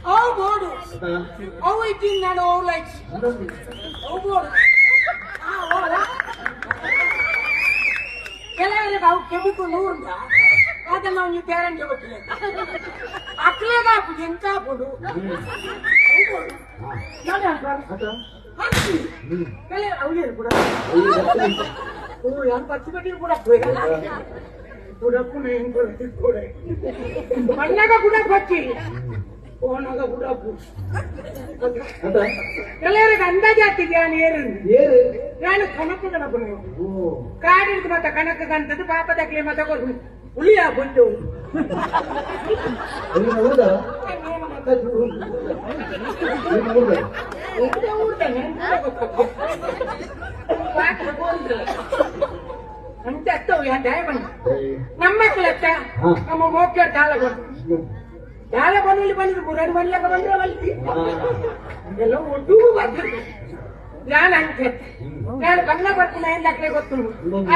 ಅವು ಬೋಡು ಅವು ಇದ್ದೀನಿ ನಾನು ಅವು ಲೈಕ್ಸ್ ಅವು ಬೋಡು ಕೆಲವರಿಗೆ ಅವು ಕೆಮಿಕು ನೂರ್ದ ಅದನ್ನ ನೀವು ಪೇರೆಂಟ್ ಗೊತ್ತಿಲ್ಲ ಅಕ್ಲೇಗ ಹಾಕುದು ಎಂತ ಹಾಕುದು ಕೂಡ ಕೂಡ ಮಣ್ಣಾಗ ಕೂಡ ಬಚ್ಚಿ ಓನಾಗ ಕೂಡ ಕೆಲವರಿಗೆ ಅಂದಾಜಾತಿ ಜ್ಞಾನ ಏರು ನಾನು ಕಣಕ ಗಣಪನ ಕಾಡಿಡ್ದು ಮತ್ತ ಕಣಕ ಗಂಟದ್ದು ಪಾಪದಾಗ್ಲಿ ಮತ್ತ ಕೊಡು ಹುಳಿಯ ಬಂದು ಅಂತ ನಮ್ಮ ಮಕ್ಕಳತ್ತ ನಮ್ಮ ಮೋಕ್ಯ ದಾಲ ಬಂದು ದಾಲ ಬಂದು ಬಂದ್ರು ಬುರಾಡಿ ಬಂದ್ಲಾಕ ಬಂದ್ರೆ ಬಲ್ತಿ ಎಲ್ಲ ಒಟ್ಟು ಬರ್ತದೆ. ನಾನು ಅಂತೆ ನಾನು ಕಣ್ಣ ಬರ್ತೀನಿ ಏನ್ ದಾಖಲೆ ಗೊತ್ತು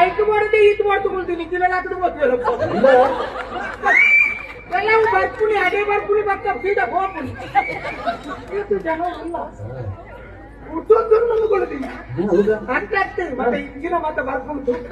ಐಕು ಮಾಡುತ್ತೆ ಈತು ಮಾಡ್ತುಕೊಳ್ತೀನಿ ಇದ್ದಿಲ್ಲ ಹಾಕಿದ್ರು ಗೊತ್ತಿಲ್ಲ ಎಲ್ಲವೂ ಬರ್ಕುನಿ ಅದೇ ಬರ್ಕುನಿ ಬರ್ತಾ ಸೀದಾ ಹೋಗ್ಬಿಡಿ ಇದು ಜನ ಇಲ್ಲ ಹುಟ್ಟೊಂದು ನಂಬಿಕೊಳ್ಳುತ್ತೀನಿ ಅಂತ ಆಗ್ತದೆ. ಮತ್ತೆ ಇಂಜಿನ ಮತ್ತೆ ಬರ್ಕೊಂಡು ದುಡ್ಡು.